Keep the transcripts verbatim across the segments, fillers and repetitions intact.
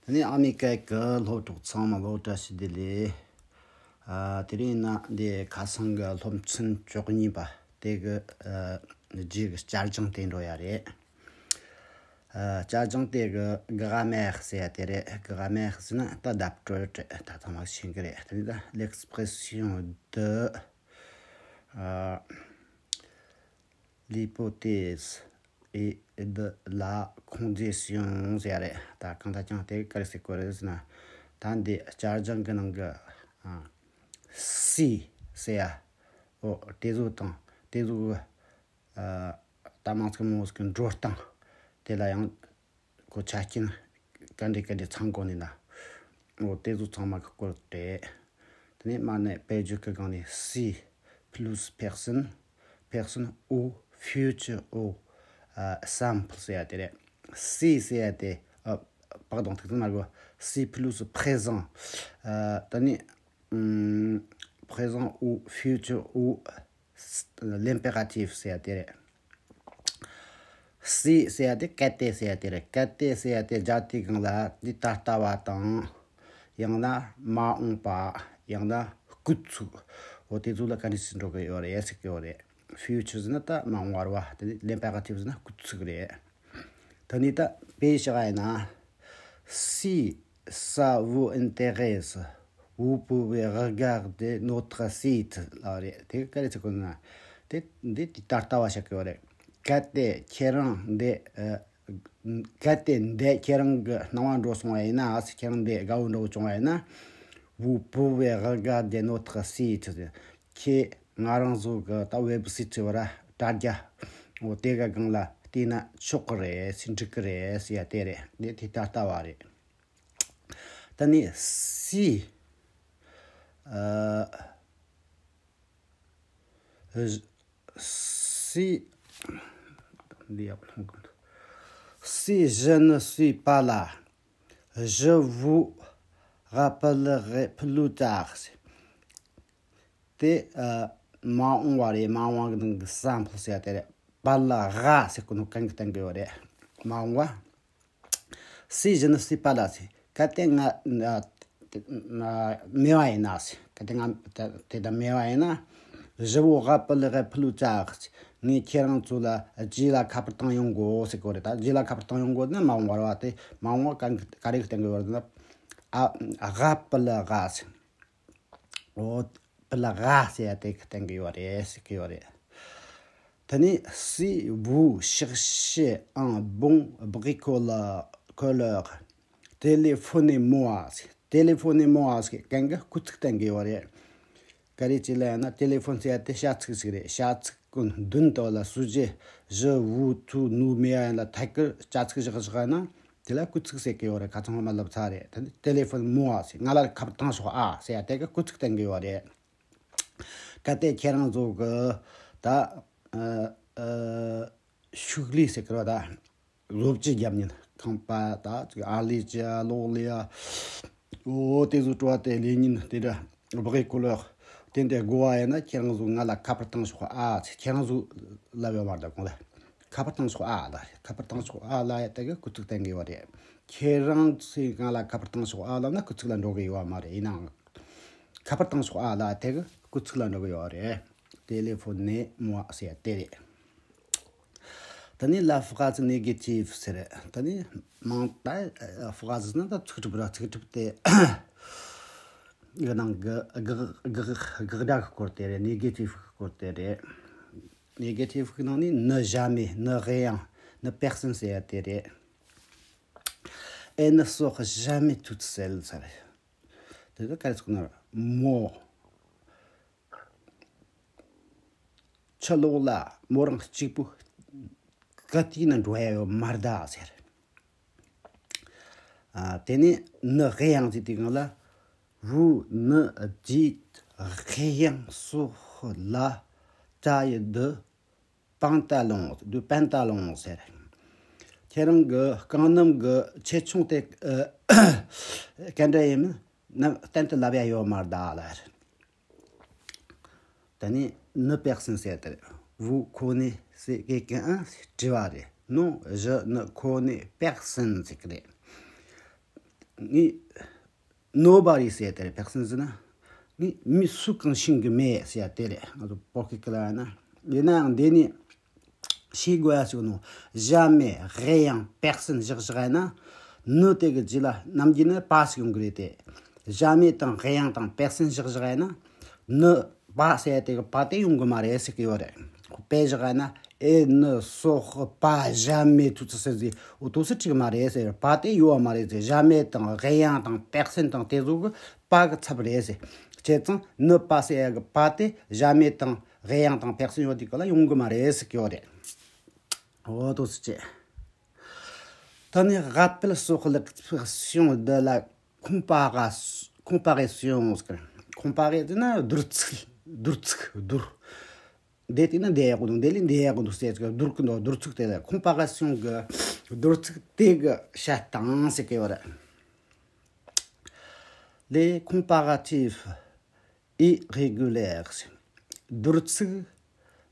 དེ་ནས་ཨ་མི་ཀའི་གི་སློབ་གྲོགས་ཚང་མ་སློབ་གྲྭ་ཞིག་བདེ་ལེགས། ཨ། དེ་རིང་ན་འདི་ཁ་སང་གི་སློབ་ཚན་བཅུ་གཉིས་པ་དེ་གི་ཨ་རྗེས་ཀྱི་བསྐྱར་སྦྱོང་དེ་འགྲོ་ཡ་རེད། ཨ། བསྐྱར་སྦྱོང་དེ་གི་གི་ག་མེག་ཟེར་ཡ་དེ་རེད། གི་ག་མེག་ཟེར་ན་ད་ལྡབ་འཕྲོ་རེད། ད་ཚང་མ་ཤེས་གི་རེད། དེ་ནས་ད་l'expression de ཨ། l'hypothèse et de la condition ཟེར་ཡ་རེད། ད་གང་ལྟར་ཀྱང་དེ་ག་རེ་ཟེར་དགོས་རེད་ཟེར་ན། ད་འདི་བསྐྱར་སྦྱོང་གི་ནང་གི་ཨ་si ཟེར་ཡ། འོ་དེ་ཚོ་དང་དེ་ཚོ་གི་ཨ་ད་མང་ཚིག་མང་ཚིག་གི་འགྲོ་སྟངས་དེ་ལ་ཡང་། ཁོ་ཆ་རྐྱེན་ག་འདྲ་ག་འདྲ་ཚང་དགོས་ནི་ན། འོ་དེ་ཚོ་ཚང་མ་གི་སྐོར་རེད། དེ་ནས་མ་ནས་དཔེར་བརྗོད་ཀྱི་སྒང་ནས་si plus personne, personne ou futur ou ཨ་simple ཟེར་ཡ་དེ་རེད། si ཟེར་ཡ་དེ་ཨ་pardon ཐུགས་སུ་མ་དགོས། Si plus présent ཨ་ད་ནི་ཨམ་présent ou futur ou l'impératif ཟེར་ཡ་དེ་རེད། si ཟེར་ཡ་དེ་གལ་ཏེ་ཟེར་ཡ་དེ་རེད། གལ་ཏེ་ཟེར་ཡ་དེ་རྒྱ་དེའི་སྒང་ལ་འདི་ད་ལྟ་བ་དང་། ཡང་ན་མ་འོངས་པ། ཡང་ན་སྐུལ་ཚིག་འོ་དེ་ཚོ་ལ་ག་འདྲ་ཞིག་འགྲོ་གི་ཡོད་རེད་ཟེར་གི་ཡོད་རེད། futur ཟེར་ན་ད་མ་འོངས་པ་རེད་བ། དེ་ནས་l'impératif ཟེར་ན་སྐུལ་ཚིག་རེད། ད་ནི་ད་དཔེ་བཞག་ཡིན་ན། Si ça vous intéresse, vous pouvez regarder notre site ལབ་རེད། དེ་ག་རེ་ཟེར་དགོས་ན། དེ་འདི་དེ་ད་ལྟ་བ་བཤད་ཀྱི་ཡོད་རེད། གལ་ཏེ་ཁྱེད་རང་འདི་ཨ་གལ་ཏེ་འདི་ཁྱེད་རང་གི་སྣང་བ་འགྲོ་སོང་བ་ཡིན་ན། ཁྱེད་རང་འདི་དགའ་བོ་འགྲོ་བྱུང་བ་ཡིན་ན། Vous pouvez regarder notre site. ཁྱེད་ང་རང་ཚོ་གི་ད་web site ཟེར་བ་ར་དྲ་རྒྱ་འོ་དེ་ག་སྒང་ལ་བལྟས་ན་ཆོག་གི་རེད་ཟེར། འགྲིག་གི་རེད་ཟེར་ཡ་དེ་རེད། འདི་དེ་ད་ལྟ་བ་རེད། ད་ནི་si ཨ་si si je ne suis pas là, je vous rappellerai plus tard. དེ་ཨ་མ་འོངས་པ་རེད། མ་འོངས་པ་གི་ནང་གི་simple ཟེར་ཡ་དེ་རེད། pas là ཟེར་གོ་ནོ་གང་གི་སྟེང་གི་ཡོད་རེད། མ་འོངས་པ། Si je ne suis pas là ཟེར། གལ་ཏེ་ང་ཨ་ཨ་མེད་པ་ཡིན་ན་ཟེར། གལ་ཏེ་ང་དེ་དང་མེད་པ་ཡིན་ན། Je vous rappellerai plus tard ཟེར། ངས་ཁྱེད་རང་ཚོ་ལ་རྗེས་ལ་ཁ་པར་བཏང་ཡོང་དགོས་ཟེར་གོ་རེད། ད་རྗེས་ལ་ཁ་པར་བཏང་ཡོང་དགོས་ན་མ་འོངས་པ་རེད་བ། དེ་མ་འོངས་པ་གང་ག་རེ་གི་སྟེང་གི་ཡོད་རེད་ན། ཨ་rappellera ཟེར། འོ་rappellera ཟེར་ཡ་དེ་གི་སྟེང་གི་ཡོད་རེད་ཟེར་གི་ཡོད་རེད། དེ་ནས་si vous cherchez un bon bricoleur, téléphonez-moi ཟེར། Téléphonez-moi ཟེར་གན་གི་སྐུལ་ཚིག་སྟེང་གི་ཡོད་རེད། ག་རེ་བྱས་ལ་ཡང་ན་téléphone ཟེར་ཡ་དེ་བྱ་ཚིག་ཞིག་རེད། བྱ་ཚིག་གི་མདུན་དུ་ལ་sujet je, vous, tu, nous མེད་ཡ་ཡིན་ལ་ཐད་ཀར་བྱ་ཚིག་བཞག་བཞག་ཡ་ན། དེ་ལ་སྐུལ་ཚིག་ཟེར་གི་ཡོད་རེད། ཁ་ཚང་མ་ལབ་ཚར་རེད། དེ་ནི་téléphone-moi ཟེར། ང་ལ་ཁ་པར་བཏང་ཤོག་ཨ་ཟེར་ཡ་དེ་གི་སྐུལ་ཚིག་སྟེང་གི་ཡོད་རེད། གལ་ཏེ་ཁྱེད་རང་ཚོ་གི་ད་ཨ་ཨ་ཤུགས་ལས་ཟེར་གི་རེད་བ། ད་བཟོ་བཅོས་རྒྱབ་མཁན་ཁང་པ་ད་ཅིག་ཨར་ལས་ཀྱི་གློག་ལས་ཨ། འོ་དེ་ཚོ་སྤྲོ་བ་དེ་ལས་ཉིན་དེ་འདྲ་bricoleur དེ་འདྲ་དགོས་པ་ཡིན་ན་ཁྱེད་རང་ཚོ་ང་ལ་ཁ་པར་བཏང་ཤོག་ཨ་ཟེར། ཁྱེད་རང་ཚོ་ལབ་ཡོད་མ་རེད། ད་གོང་ལ་ཁ་པར་བཏང་ཤོག་ཨ་ལ། ཁ་པར་བཏང་ཤོག་ཨ་ལ་ཡ་དེ་གི་སྐུལ་ཚིག་སྟེང་གི་ཡོད་རེད། ཁྱེད་རང་ཚོས་ང་ལ་ཁ་པར་བཏང་ཤོག་ཨ་ལབ་ན་སྐུལ་ཚིག་ལ་འགྲོ་གི་ཡོད་མ་རེད། ཡིན་ནའང་ཁ་པར་བཏང་ཤོག་ཨ་ལ་དེ་གི་སྐུལ་ཚིག་ལ་འགྲོ་གི་ཡོད་རེད། Téléphonez-moi ཟེར་ཡ་དེ་རེད། ད་ནི་la phrase négative ཟེར། ད་ནི་མང་ད་phrase ཟེར་ན་ད་ཚིག་གྲུབ་ར། ཚིག་གྲུབ་དེ་གི་ནང་གི་དགག་དགག་དགག་སྒྲ་གི་སྐོར་དེ་རེད། négative གི་སྐོར་དེ་རེད། Négative གི་ནང་ནས་ne jamais, ne rien, ne personne ཟེར་ཡ་དེ་རེད། Elle ne sort jamais toute seule ཟེར། དེ་ཚོ་ག་རེ་ཟེར་ན་མོ། ཕྱི་ལོགས་ལ་མོ་རང་གཅིག་པུ་ག་དུས་ན་འགྲོ་ཡ་ཡོད་མ་རེད་ཟེར། ཨ་དེ་ནས་ne rien ཟེར་དུས་སྒང་ལ། Vous ne dites rien sur la taille de pantalon, du pantalon ཟེར། ཁྱེད་རང་གི་རྐང་སྣམ་གི་ཆེ་ཆུང་དེ་ཨ་ག་འདྲ་ཡིན་མིན་གཏན་དུ་ལབ་ཡ་ཡོད་མ་རེད་ལ། ད་ནི་ne personne ཟེར་དེ། Vous connaissez quelqu'un ཟེར་དྲི་བ་རེད། Non, je ne connais personne ཟེར་གི་རེད། ངས་nobody ཟེར་དེ་རེད། personne ཟེར་ན་ངས་མི་སུ་གང་ཞིག་གི་མེད་ཟེར་དེ་རེད། ང་ཚོ་བོད་སྐད་ལ་ཡིན་ན། ཡིན་ནའང་འདི་ནས་ཤེས་དགོས་ཡ་ཞིག་ནོ། jamais, rien, personne བཞག་བཞག་ཡིན་ན། ne དེ་གི་རྗེས་ལ་ནམ་རྒྱུན་ནི་pas ཞིག་ཡོང་གི་རེད་དེ། jamais དང་rien དང་personne བཞག་བཞག་ཡིན་ན། ne pas ཟེར་དེ་གི་pas དེ་ཡོང་གི་མ་རེད་ཟེར་གི་ཡོད་རེད། དཔེ་བཞག་ཡིན་ན། elle ne sort pas jamais tout ça ཟེར་ཟིག་འོ་དུ་སི་ཁྲིག་མ་རེད་ཟེར། pas དེ་ཡོད་མ་རེད་ཟེར། jamais དང་rien དང་personne དང་དེ་ཚོ་གི་pas གི་ཚབ་རེད་ཟེར། བྱས་ཙང་ne pas ཟེར་ཡ་གི་pas དེ་jamais དང་rien དང་personne ཡོད་དུས་ག་ལ་ཡོང་གི་མ་རེད་ཟེར་གི་ཡོད་རེད། འོ་དུ་སི་ཅེ། ད་ནི་rappel sur l'expression de la compara- comparaison ཟེར། comparer ཟེར་ན་བསྡུར་ཚིག་བསྡུར་ཚིག་བསྡུར། འདི་དེ་ན་འདི་ཡག་པོ་འདུག་འདི་ལས་འདི་ཡག་པོ་འདུག་ཟེར་གི་བསྡུར་གི་འདུག་བསྡུར་ཚིག་དེ་ལ་comparaison གི་བསྡུར་ཚིག་དེ་གི་བཤད་སྟངས་ཟེར་གི་ཡོད་རེད། les comparatifs irréguliers བསྡུར་ཚིག་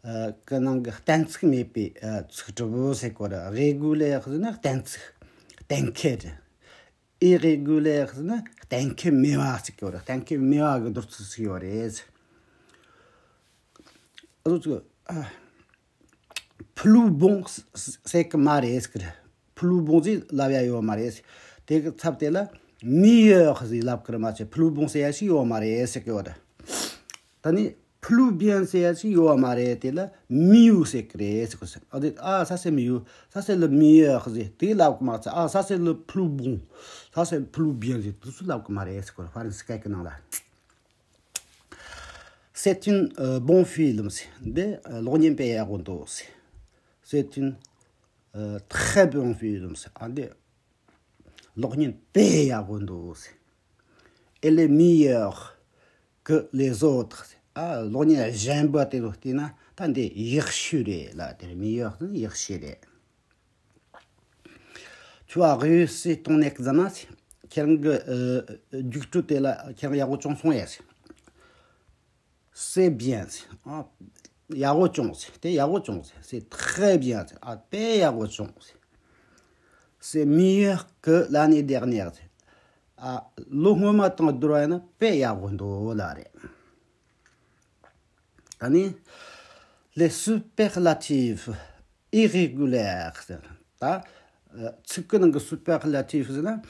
ཨ་གི་ནང་གི་གཏན་ཚིགས་མེད་པའི་ཨ་ཚིག་གྲུབ་པོ་ཟེར་གི་ཡོད་རེད། réguliers ཟེར་ན་གཏན་ཚིགས་གཏན་འཁེལ། irréguliers ཟེར་ན་གཏན་འཁེལ་མེད་པ་ཟེར་གི་ཡོད་རེད། གཏན་འཁེལ་མེད་པ་གི་བསྡུར་ཚིག་ཟེར་གི་ཡོད་རེད། ཨ་ཚོ་ཚོ་ཨ། plus bon ཟེར་གི་མ་རེད་ཟེར་གི་རེད། plus bon ཟེར་ལབ་ཡ་ཡོད་མ་རེད། དེ་གི་ཚབ་དེ་ལ་meilleur ཟེར་ལབ་གི་རེད་མ་ཚད། plus bon ཟེར་ཡ་ཞིག་ཡོད་མ་རེད་ཟེར་གི་ཡོད་རེད། ད་ནི་plus bien ཟེར་ཡ་ཞིག་ཡོད་མ་རེད། དེ་ལ་mieux ཟེར་གི་རེད་ཟེར་གི་རེད། ཨ་དེ་ah ça c'est mieux, ça c'est le meilleur ཟེར་དེ་ལབ་གི་མ་ཚད། ah ça c'est le plus bon, ça c'est le plus bien ཟེར་དུས་སུ་ལབ་གི་མ་རེད་ཟེར་གི་རེད། ཧྥ་རན་སི་སྐད་གི་ནང་ལ། C'est un ཨ་bon film ཟེར། འདི་ཨ་གློག་བརྙན་དཔེ་ཡག་པོ་འདུག་ཟེར། C'est un ཨ་très bon film ཟེར། ཨ་འདི་གློག་བརྙན་དཔེ་ཡག་པོ་འདུག་ཟེར། Elle est meilleure que les autres ཟེར། ཨ་གློག་བརྙན་གཞན་པ་དེ་ཚོ་བལྟས་ན་ད་འདི་ཡག་ཤོས་རེད་ལ། དེ་meilleur ནི་ཡག་ཤོས་རེད། Tu as réussi ton examen ཟེར། ཁྱེད་རང་གི་ཨ་རྒྱུགས་སྤྲོད་དེ་ལ་ཁྱེད་རང་ཡག་པོ་བྱུང་སོང་ཡ་ཟེར། C'est bien ཟེར། ཨ་ཡག་པོ་བྱུང་ཟེར། དེ་ཡག་པོ་བྱུང་ཟེར། C'est très bien ཟེར། ཨ་དཔེ་ཡག་པོ་བྱུང་ཟེར། C'est meilleur que l'année dernière ཟེར། ཨ་ལོ་སྔོན་མ་དང་བསྡུར་བ་ཡིན་ན་དཔེ་ཡག་པོ་འདུག་ལ་རེད། ད་ནི་les superlatifs irréguliers ཟེར། ད་ཨ་ཚིག་གི་ནང་གི་superlatif ཟེར་ན་ཨ་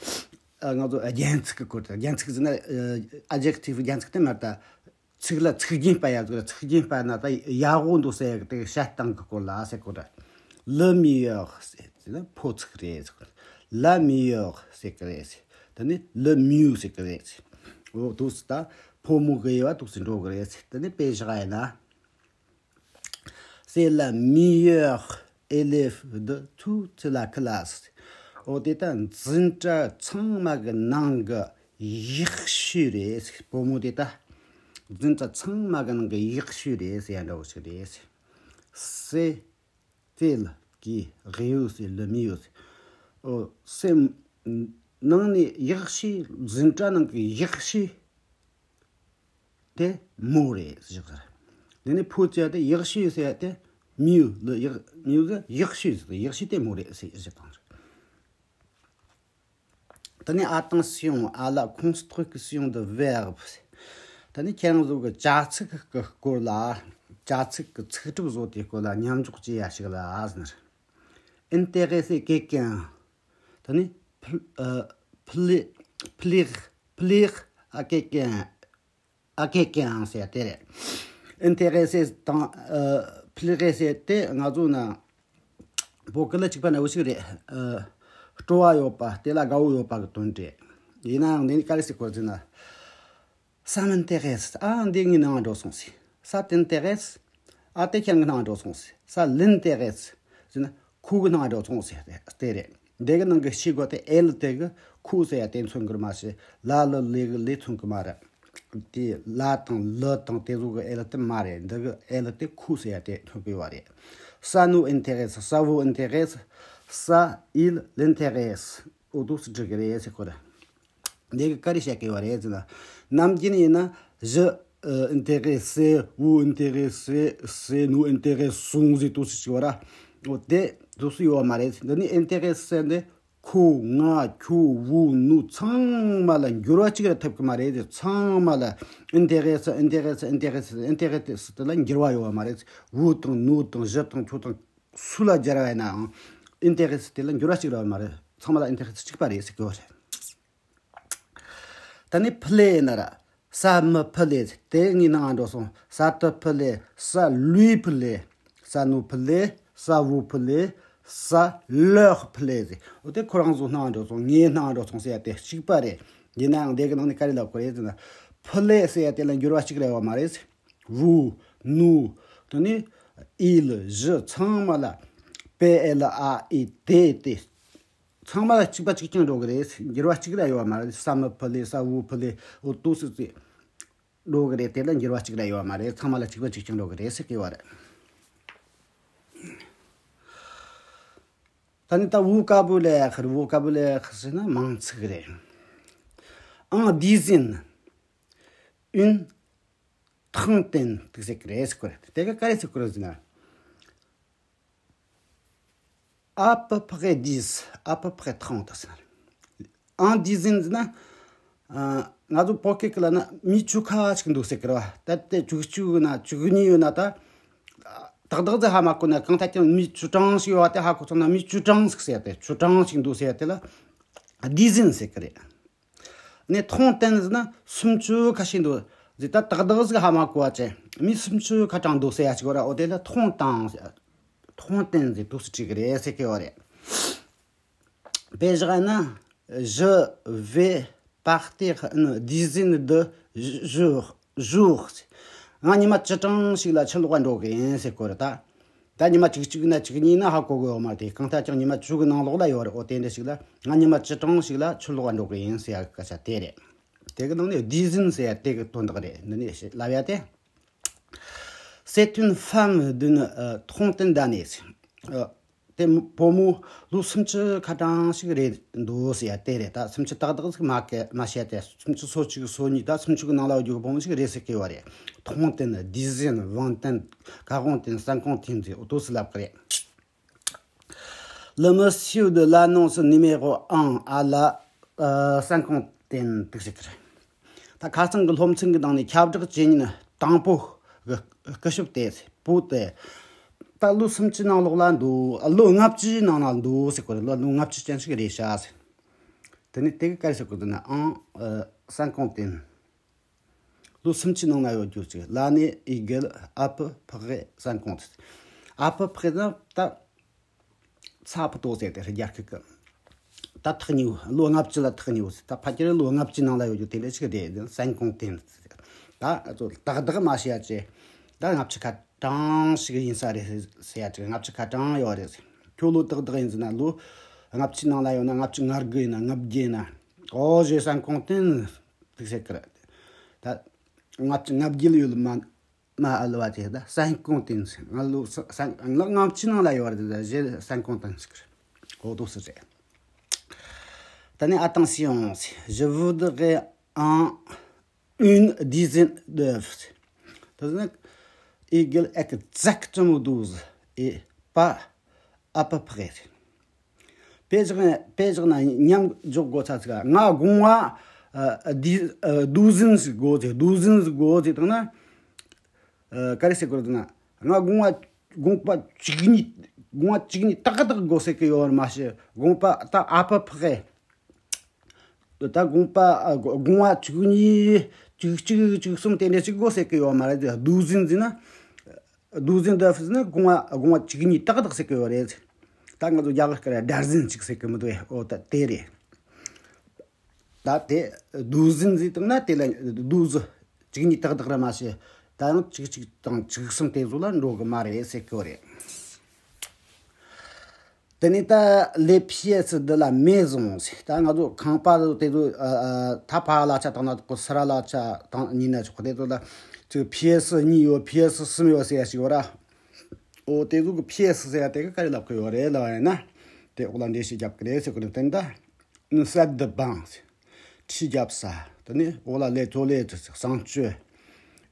ང་ཚོ་རྒྱན་ཚིག་གི་སྐོར་དང་། རྒྱན་ཚིག་ཟེར་ན་ཨ་adjective རྒྱན་ཚིག་དེ་མ་རེད། ད་ཚིག་ལ་ཚིག་རྒྱན་སྤར་ཡ་ཟེར། ཚིག་རྒྱན་སྤར་ན་ད་ཡག་པོ་འདུག་ཟེར་ཡ་གི་དེ་བཤད་སྟངས་གི་སྐོར་ལ་ཟེར་གོ་ར། Le meilleur ཟེར་ཟེར་ན་ཕོ་ཚིག་རེད་ཟེར་གོ། La meilleure ཟེར་གི་རེད་ཟེར། ད་ནི་le mieux ཟེར་གི་རེད་ཟེར། འོ་འདུག་སེ་ད་ཕོ་མོ་གི་དབྱེ་བ་འདུག་སེ་འགྲོ་གི་རེད་ཟེར། ད་ནི་དཔེ་བཞག་ཡ་ཡིན་ན། C'est la meilleure élève de toute la classe. འོ་དེ་ད་འཛིན་གྲྭ་ཚང་མ་གི་ནང་གི་ཡག་ཤོས་རེད། བུ་མོ་དེ་ད་འཛིན་གྲྭ་ཚང་མ་གི་ནང་གི་ཡག་ཤོས་རེད་ཟེར་ཡ་འདྲ་བོ་ཞིག་རེད། C'est celle qui réussit le mieux. འོ་c'est ནང་ནས་ཡག་ཤོས། འཛིན་གྲྭ་ནང་གི་ཡག་ཤོས། དེ་མོ་རེད་ཟེར་གི་རེད། དེ་ནས་ཕོ་ཅེ་དེ་ཡག་ཤོས་ཟེར་ཡ་དེ་མིའུ་ལ་ཡག་མིའུ་གི་ཡག་ཤོས་ཟེར། ཡག་ཤོས་དེ་མོ་རེད་ཟེར་ཟེར་བཏང་རེད། ད་ནི་attention à la construction de verbes. ད་ནི་ཁྱེད་རང་ཚོ་གི་བྱ་ཚིག་གི་སྐོར་ལ། བྱ་ཚིག་གི་ཚིག་གྲུབ་བཟོ་དེའི་སྐོར་ལ་མཉམ་འཇོག་བྱེད་ཡ་ཞིག་ལ་ཟེར། Intéresser quelqu'un. ད་ནི་pl- ཨ་plaire, plaire à quelqu'un, à quelqu'un ཟེར་དེ་རེད། Intéresser དང་ཨ་plaire ཟེར་དེ་ང་ཚོ་ན་བོད་སྐད་ལ་གཅིག་པ་ན་འུ་ཞིག་རེད། ཨ་སྤྲོ་བ་ཡོད་པ། དེ་ལ་དགའ་བོ་ཡོད་པ་གི་དོན་རེད། ཡིན་ནའང་འདི་ནི་ག་རེ་ཟེར་གོ་ཟེར་ན། Ça m'intéresse. ཨ་འདི་ངའི་ནང་འགྲོ་སོང་ཟེར། Ça t'intéresse. ཨ་དེ་ཁྱེད་རང་གི་ནང་འགྲོ་སོང་ཟེར། Ça l'intéresse ཟེར་ན་ཁོ་གི་ནང་འགྲོ་སོང་ཟེར་དེ་རེད། འདི་གི་ནང་གི་ཤེས་དགོས་དེ་elle དེ་གི་ཁོ་ཟེར་ཡ་དེ་མཚོན་གི་མ་རེད། la le le གི le མཚོན་གི་མ་རེད། དེ་la དང le དང་དེ་ཚོ་གི་elle དེ་མ་རེད། འདི་གི་elle དེ་ཁོ་ཟེར་ཡ་དེ་མཚོན་གི་ཡོད་རེད། Ça nous intéresse, ça vous intéresse, ça il intéresse. འོ་འདུག་སེ་འབྲི་གི་རེད་ཟེར་གོ་རེད། འདི་གི་ག་རེ་བཤད་གི་ཡོད་རེད་ཟེར་ན། ནམ་རྒྱུན་ཡིན་ན་je intéresse, vous intéressez, c'est nous intéressons ཟེར་འདུག་སེ་བྱེད་ཀྱི་ཡོད་ར། འོ་དེ་འདུག་སེ་ཡོད་མ་རེད། འདི་ནི་intéresser འདི་ ཁོ་ང་ཁྱོད་བུ་ནུ་ཚང་མ་ལ་འགྱུར་བ་གཅིག་ར་ཐེབས་ཀྱི་མ་རེད། ཚང་མ་ལ་ཨིན་ཏེ་རེ་སི་ཨིན་ཏེ་རེ་སི་ཨིན་ཏེ་རེ་སི་ཨིན་ཏེ་རེ་སི་དེ་ལ་འགྱུར་བ་ཡོད་པ་མ་རེད། བུ་དང་ནུ་དང་བཞི་དང་ཁྱོད་དང་སུ་ལ་སྦྱར་བ་ཡིན་ནའང་ཨིན་ཏེ་རེ་སི་དེ་ལ་འགྱུར་བ་གཅིག་ར་ཡོད་མ་རེད། ཚང་མ་ལ་ཨིན་ཏེ་རེ་སི་གཅིག་པ་རེད་ཟེར་གི་ཡོད་རེད། ད་ནི་ཕུ་ལེ་ཡིན་ན་ར། ས་མུ་ཕུ་ལེ་ཟེར་དེ་ངའི་ནང་འགྲོ་སོང་། ས་ཏུ་ཕུ་ལེ། ས་ལུའི་ཕུ་ལེ། ས་ནུ་ཕུ་ལེ། ས་བུ་ཕུ་ལེ། ས་ལོག་ཕུ་ལེ་ཟེར། འོ་དེ་ཁོ་རང་ཚོ་ནང་འགྲོ་སོང་། ངའི་ནང་འགྲོ་སོང་ཟེར་ཡ་དེ་གཅིག་པ་རེད། ཡིན་ནའང་དེ་གི་ནང་ནས་ག་རེ་ལབ་དགོས་རེད་ཟེར་ན། ཕུ་ལེ་ཟེར་ཡ་དེ་ལ་འགྱུར་བ་གཅིག་ར་ཡོད་མ་རེད། བུ། ནུ། དེ་ནས་ཨི་ལ་བཞི་ཚང་མ་ལ་པེ་ཨེ་ལ་ཨ་ཨི་དེ་དེ། ཚང་མ་ལ་གཅིག་པ་གཅིག་རྐྱང་འགྲོ་གི་རེད། འགྱུར་བ་གཅིག་ར་ཡོད་པ་མ་རེད། ས་མུ་ཕུ་ལེ། ས་བུ་ཕུ་ལེ། འོ་དུ་སི་སི་འགྲོ་གི་རེད། དེ་ལ་འགྱུར་བ་གཅིག་ར་ཡོད་པ་མ་རེད། ཚང་མ་ལ་གཅིག་པ་གཅིག་རྐྱང་འགྲོ་གི་རེད་ཟེར་གི་ཡོད་རེད། ད་ནི་ད་ཝོ་ཀ་བུ་ལེ་ཁར། ཝོ་ཀ་བུ་ལེ་ཁར་ཟེར་ན་མིང་ཚིག་རེད། ཨང་དི་ཟིན་ཨུན་ཐང་ཏན་དུ་ཟེར་གི་རེད་ཟེར་གི་རེད། དེ་ག་ག་རེ་ཟེར་གི་རེད་ཟེར་ན། à peu près dix, à peu près trente ཟེར། ཨང་དི་ཟིན་ཟེར་ན། ཨ། ང་ཚོ་བོད་སྐད་ཀྱི་ལ་ན་མི་བཅུ་ཁ་ཅིག་འདུག་ཟེར་གི་རེད་བ། ད་ལྟའི་བཅུ་གཅིག་ཡོད་ན་བཅུ་གཉིས་ཡོད་ན་ད། ཏག་ཏག་ཟིག་ཧ་མ་གོ་ན་གང་ལྟར་ཀྱང་མི་བཅུ་གྲངས་ཤིག་ཡོད་བ་དེ་ཧ་གོ་སོང་ན་མི་བཅུ་གྲངས་ཟིག་ཟེར་ཏེ་བཅུ་གྲངས་ཤིག་འདུག་ཟེར་ཏེ་ལ་དི་ཟིན་ཟེར་གི་རེད། ནས་ཐོང་ཏན་ཟེར་ན་སུམ་ཅུ་ཁ་ཤས་འདུག་ཟེར། ད་ཏག་ཏག་ཟིག་ཧ་མ་གོ་བ་ཅན་མི་སུམ་ཅུ་ཁ་གྲངས་འདུག་ཟེར་ཡ་ཅིག་ཡོད་ར། འོ་དེ་ལ་ཐོང་ཏང་ཟེར། ཐོང་ཏན་ཟེར་འདུག་ཟེར་བྲིས་གི་རེད་ཟེར་གི་ཡོད་རེད། དཔེ་བཞག་ན། Je vais partir une dizaine de jours, jours. ང་ཉི་མ་བཅུ་གྲངས་ཤིག་ལ་ཕྱིར་ལོག་འགྲོ་གི་ཡིན་ཟེར་གོ་རེད་ད། ད་ཉི་མ་བཅུ་གཅིག་ན་བཅུ་གཉིས་ན་ཧ་གོ་གི་ཡོད་མ་རེད། གང་ལྟར་ཀྱང་ཉི་མ་བཅུ་གི་ནང་ལོགས་ལ་ཡོད་རེད། འོ་དེ་འདྲ་ཞིག་ལ་ང་ཉི་མ་བཅུ་གྲངས་ཤིག་ལ་ཕྱིར་ལོག་འགྲོ་གི་ཡིན་ཟེར་ཡ་གི་སྐད་ཆ་དེ་རེད། དེ་གི་ནང་ནས་དི་ཟིན་ཟེར་ཡ་དེ་གི་དོན་དག་རེད། འདི་ནས་ལབ་ཡ་དེ། C'est une femme d'une, euh, trentaine d'années. ཨ། དེ་བུ་མོ་ལོ་སུམ་ཅུ་ཁ་གྲངས་ཤིག་རེད་འདུག་ཟེར་ཡ་དེ་རེད། ད་སུམ་ཅུ་ཏག་ཏག་ཟིག་མ་གི་མ་བཤད་དེ། སུམ་ཅུ་སོ་གཅིག་སོ་གཉིས་ད་སུམ་ཅུ་གི་ནང་ལ་ཡོད་རྒྱུ་གི་བུ་མོ་ཞིག་རེད་ཟེར་གི་ཡོད་རེད། Trentaine, dizaine, vingtaine, quarantaine, cinquantaine ཟེར་འོ་དུ་སི་ལབ་གི་རེད། Le monsieur de l'annonce numéro un à la, euh, cinquantaine དུ་ཟེར་གི་རེད། ད་ཁ་སང་གི་སློབ་ཚན་གི་ནང་ནས་ཁྱབ་བསྒྲགས་བྱེད་ཉིན་དང་པོ་གི་སྐུ་ཞབས་དེ་བུ་དེ། ད་ལོ་སུམ་ཅུ་ནང་ལོགས་ལ་འདུག་ཨ། ལོ་ལྔ་བཅུའི་ནང་ལ་འདུག་ཟེར་གོ་རེད། ལོ་ལོ་ལྔ་བཅུ་ཅན་ཞིག་རེད་ཤག་ཟེར། དེ་ནས་དེ་གི་ག་རེ་ཟེར་གོ་འདུག་ན། ཨང་། ཨ། སན་ཀོང་ཏེན། ལོ་སུམ་ཅུ་ནང་ལ་ཡོད་རྒྱུ་ཅིག L'année égale à peu près cinquante. À peu près ན་ད། ཚ་པོ་ཏོ་ཟེར་ཏེ་རྒྱ་སྐད་ཀྱི། ད་ཐག་ཉེ་བོ། ལོ་ལྔ་བཅུ་ལ་ཐག་ཉེ་བོ་ཟེར། ད་ཕལ་ཆེར་ལོ་ལྔ་བཅུ་ནང་ལ་ཡོད་རྒྱུ་དེ་འདྲ་ཞིག་རེད། སན་ཀོང་ཏེན་ཟེར། ད་ང་ཚོ་ཏག་ཏག་མ་བཤད་ཅེ། ད་ལྔ་བཅུ་ཁ་གྲངས་ཤིག་ཡིན་ས་རེད་ཟེར་ཡ་ཅིག་ལྔ་བཅུ་ཁ་གྲངས་ཡོད་རེད་ཟེར། ཁྱོད་ལོ་ཏག་ཏག་ཡིན་ཟེར་ན་ལོ་ལྔ་བཅུ་ནང་ལ་ཡོད་ན། ལྔ་བཅུ་ང་དགུ་ཡིན་ན། ལྔ་བརྒྱད་ཡིན་ན། ཨོ་ཞེ་སན་ཀོང་ཏེན་ཟེར་གི་རེད། ད་ལྔ་བཅུ་ང་བརྒྱད་ཡོད་མ། མ་ཨ་ལོ་བ་དེ་ད་སན་ཀོང་ཏེན་ཟེར། ང་ལོ་ས་ས་ང་ལོ་ལྔ་བཅུ་ནང་ལ་ཡོད་རེད། ད་ཞེ་སན་ཀོང་ཏེན་ཟེར་གི་རེད། ཨོ་དོ་སི་རེད། ད་ནི་attention, je voudrais un, une dizaine d'œufs. ད་ནི་égale exactement douze et pas à peu près. དཔེ་བཞག་ན། དཔེ་བཞག་ན་མཉམ་འཇོག་དགོས་ས་ཟིག་ང་དགོང་བ། ཨ། ཨ། ཌི། ཨ། ཌུ་ཟིན་ཟིག་དགོས་ཟེར། ཌུ་ཟིན་ཟིག་དགོས་ཟེར་བཏང་ན། ཨ། ག་རེ་ཟེར་དགོས་རེད་ཟེར་ན། ང་དགོང་བ་དགོང་པ་བཅུ་གཉིས། དགོང་བ་བཅུ་གཉིས་ཏག་ཏག་དགོས་ཟེར་གི་ཡོད་མ་ཤེས། དགོང་པ་ད་à peu près། ད་དགོང་པ། ཨ། དགོང་བ་བཅུ་གཉིས། བཅུ་གཅིག་བཅུ་གསུམ་དེ་འདྲ་ཞིག་དགོས་ཟེར་གི་ཡོད་མ་རེད། ཌུ་ཟིན་ཟེར་ན། ཌུ་ཟིན་ཌེ་ཟེར་ན་དགོང་བ། དགོང་བ་བཅུ་གཉིས་ཏག་ཏག་ཟེར་གི་ཡོད་རེད། ད་ང་ཚོ་རྒྱ་གར་སྐད་ལ་ཌར་ཟིན་ཅིག་ཟེར་གི་མི་འདུག་ཨེ། ཨོ་ད་དེ་རེད། ད་དེ་ཌུ་ཟིན་ཟེར་བཏང་ན་དེ་ལ་ཌུ་ཟིན་བཅུ་གཉིས་ཏག་ཏག་རེད་མ་ཤེས། ད་ཡང་བཅུ་གཅིག་དང་བཅུ་གསུམ་དེ་ཚོ་ལ་འགྲོ་གི་མ་རེད་ཟེར་གི་ཡོད་རེད། དེ་ནས་ད་les pièces de la maison ཟེར། ད་ང་ཚོ་ཁང་པ་དེ་ཚོ། ཨ། ཨ། ཐ་ཕ་ལ་ཆ་དང་ན་ཀོ་སི་ར་ལ་ཆ་དང་ཉིན་ན་ཆོག་དེ་ཚོ་ལ་ཅིག་པི་ཨེ་སི་གཉིས་ཡོད། པི་ཨེ་སི་གསུམ་ཡོད་ཟེར་ཡ་ཞིག་ཡོད་ར། ཨོ་དེ་ཚོ་གི་པི་ཨེ་སི་ཟེར་ཡ་དེ་གི་ག་རེ་ལབ་གི་ཡོད་རེད་ལབ་ཡ་ན། དེ་འོག་ལ་འགྲེལ་བཤད་རྒྱབ་གི་རེད་ཟེར་གི་རེད། དེ་ནས་ད། Une salle de bain ཟེར། ཁྲུས་རྒྱབ་ས། དེ་ནས་འོག་ལ་les toilettes ཟེར། གསང་སྤྱོད།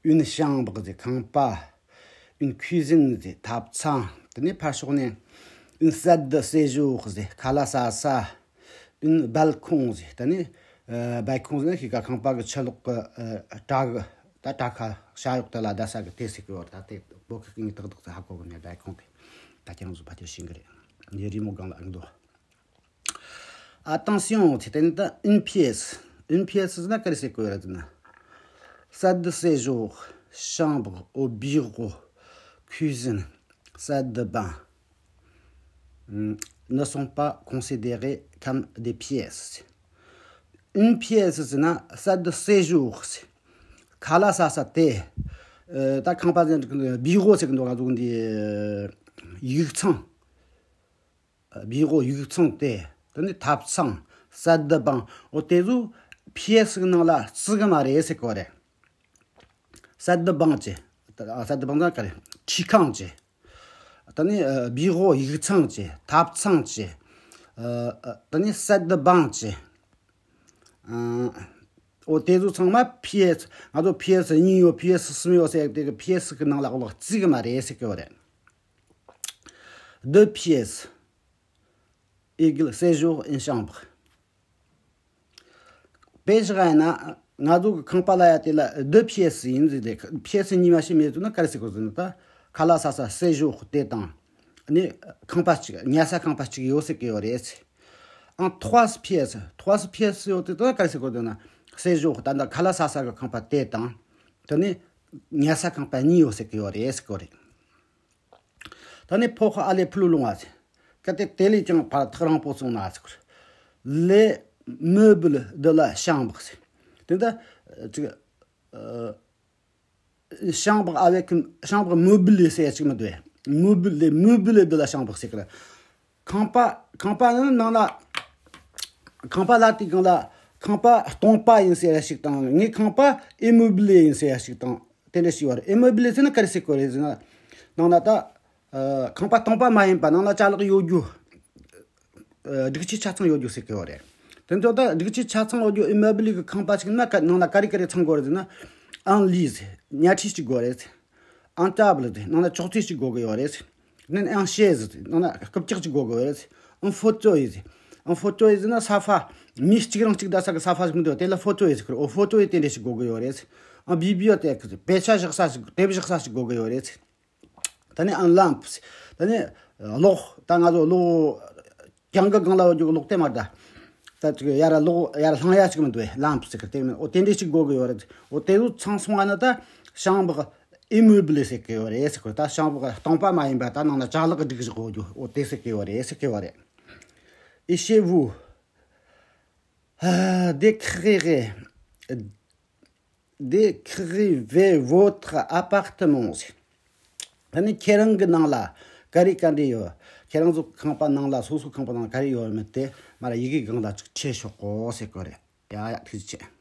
Une chambre ཟེར། ཁང་པ། Une cuisine ཟེར། ཐབ་ཚང་། དེ་ནས་ཕར་ཕྱོགས་ནས་une salle de séjour ཟེར། ཁ་ལག་ཟ་ས། une balcon ཟེར། ད་ནི་ཨ་balcon ཟེར་ན་ཤེས་ག་ཁང་པ་གི་ཕྱི་ལོགས་གི་ཨ་བྲག་གི་ད་བྲག་ཁ་བྱ་གཡོག་དེ་ལ་བསྡད་ས་གི་དེ་ཟེར་གི་ཡོད་རེད། ད་དེ་བོད་སྐད་ཀྱི་ཏག་ཏག་ཏུ་ཧ་གོ་གི་མེད། balcon དེ་ད་ཁྱེད་རང་ཚོ་ཕལ་ཆེར་ཤེས་གི་རེད། འདི་རི་མོ་སྒང་ལ་ཨང་དོ། Attention ཟེར། དེ་ནི་ད་une pièce, une pièce ཟེར་ན་ག་རེ་ཟེར་གི་ཡོད་རེད་ཟེར་ན། Salle de séjour, chambre au bureau, cuisine, salle de bain, hum, ne sont pas considérées comme des pièces. Une pièce ཟེར་ན་salle de séjour ཟེར། ཁ་ལག་ཟ་ས་དེ། ཨ་ད་ཁང་པ་ཟེར་གི་འདུག bureau ཟེར་གི་འདུག་ང་ཚོ་འདི་ཡིག་ཚང་། bureau ཡིག་ཚང་དེ། དེ་ནི་ཐབ་ཚང་། salle de bain འོ་དེ་ཚོ་pièce གི་ནང་ལ་བརྩི་གི་མ་རེད་ཟེར་གི་རེད། salle de bain བྱས། salle de bain ཟེར་ག་རེ། ཁྲུས་ཁང་བྱས། ད་ནི་bureau ཡིག་ཚང་བྱས། ཐབ་ཚང་བྱས། ཨ་ད་ནི་salle de bain བྱས། ཨ་འོ་དེ་ཚོ་ཚང་མ་pièce། ང་ཚོ་pièce གཉིས་ཡོད། pièce གསུམ་ཡོད་ཟེར་དེ་གི་pièce གི་ནང་ལ་འོ་བརྩི་གི་མ་རེད་ཟེར་གི་རེད། Deux pièces égale séjour, une chambre. དཔེ་བཞག་ཡིན་ན་ང་ཚོ་གི་ཁང་པ་ལ་ཡ་དེ་ལ་deux pièces ཡིན་ཟེར་ཏེ། pièce གཉིས་མ་ཞིག་མེད་ཚུལ་ན་ག་རེ་ཟེར་དགོས་ཟེར་ན། ད་ཁ་ལག་ཟ་ས་séjour དེ་དང་། ནི་ཁང་པ་གཅིག་ཉལ་ས་ཁང་པ་གཅིག་ཡོད་ཟེར་གི་ཡོད་རེད། ཨང་trois pièces, trois pièces ཡོད་དེ་ད་ག་རེ་ཟེར་དགོས་ཟེར་ན། séjour ད་ད་ཁ་ལག་ཟ་ས་གི་ཁང་པ་དེ་དང་། དེ་ནི་ཉལ་ས་ཁང་པ་གཉིས་ཡོད་ཟེར་གི་ཡོད་རེད་ཟེར་གི་རེད། ད་ནི pour aller plus loin ཟེར། གལ་ཏེ་དེ་ལས་ཀྱང་ཕར་ཐག་རིང་པོ་སོང་ན་ཟེར། Les meubles de la chambre ཟེར། དེ་འདྲ་ཅིག་ཨ་chambre avec, chambre meublée ཟེར་ཅིག་མི་འདུག meubles, les meubles de la chambre ཟེར་གི་རེད། ཁང་པ་ཁང་པ་ནི་ནང་ལ་ཁང་པ་ལ་དེའི་སྒང་ལ་ཁང་པ་སྟོང་པ་ཡིན་ཟེར་ཡ་ཞིག་དང་། ངའི་ཁང་པ་immeublée ཡིན་ཟེར་ཡ་ཞིག་དང་། དེ་འདྲ་ཞིག་ཡོད་རེད། immeublée ཟེར་ན་ག་རེ་ཟེར་གི་རེད་ཟེར་ན། ནང་ན་ད་ཨ་ཁང་པ་སྟོང་པ་མ་ཡིན་པ་ནང་ན་ཅ་ལག་ཡོད་རྒྱུ། ཨ་སྒྲིག་ཆས་ཆ་ཚང་ཡོད་རྒྱུ་ཟེར་གི་ཡོད་རེད། དེ་ཚོ་ད་སྒྲིག་ཆས་ཆ་ཚང་ཡོད་རྒྱུ་immeublée གི་ཁང་པ་ཞིག་ན་ག་ནང་ན་ག་རེ་ག་རེ་ཚང་དགོས་རེད་ཟེར་ན། un lit ཟེར། ཉལ་ཁྲི་ཞིག་དགོས་རེད། un table ཟེར། ནང་ན་ཅོག་ཙེ་ཞིག་དགོས་གི་ཡོད་རེད། ནན་un chaise ཟེར། ནང་ན་རྐུབ་བཀྱག་ཅིག་དགོས་གི་ཡོད་རེད། un fauteuil ཟེར། un fauteuil ཟེར་ན་ས་ཧྥ། མི་གཅིག་རང་གཅིག་བསྡད་ས་གི་ས་ཧྥ་ཟིག་མི་འདུག་དེ་ལ་fauteuil ཟེར་གི་རེད། འོ་fauteuil དེ་འདྲ་ཞིག་དགོས་གི་ཡོད་རེད། un bibliothèque ཟེར། དཔེ་ཆ་བཞག་ས་ཞིག་དེབ་བཞག་ས་ཞིག་དགོས་གི་ཡོད་རེད། ད་ནི་un lampe ཟེར། ད་ནི་གློག་ད་ང་ཚོ་གློག་གྱང་གི་སྒང་ལ་ཡོད་རྒྱུ་གློག་དེ་མ་རེད་ད། ད་ཅིག་ཡར་གློག་ཡར་ལྷང་ཡ་ཅིག་མི་འདུག་ལམ་པ་ཟེར་གི་དེ་མིན། འོ་དེ་འདྲ་ཞིག་དགོས་གི་ཡོད་རེད། འོ་དེ་ཚོ་ཚང་སོང་བ་ན་ད་chambre immeublée ཟེར་གི་ཡོད་རེད་ཟེར་གི། ད་chambre སྟོང་པ་མ་ཡིན་པ་ད་ནང་ན་ཅ་ལག་སྒྲིག་བཞག་ཡོད་རྒྱུ་འོ་དེ་ཟེར་གི་ཡོད་རེད་ཟེར་གི་ཡོད་རེད། Et chez vous, décrivez, décrivez votre appartement ཟེར། ད་ནི་ཁྱེད་རང་གི་ནང་ལ་ག་རེ་ག་འདྲ་ཡོད། ཁྱེད་རང་ཚོ་ཁང་པ་ནང་ལ། སོ་སོ་ཁང་པ་ནང་ལ་ག་རེ་ཡོད་མེད་དེ་མར་ཡི་གེ་སྒང་ལ་ཅིག་འཁྲིད་ཤོག་གོ་ཟེར་གི་རེད། ཡ་ཡ་ཐུགས་རྗེ་ཆེ།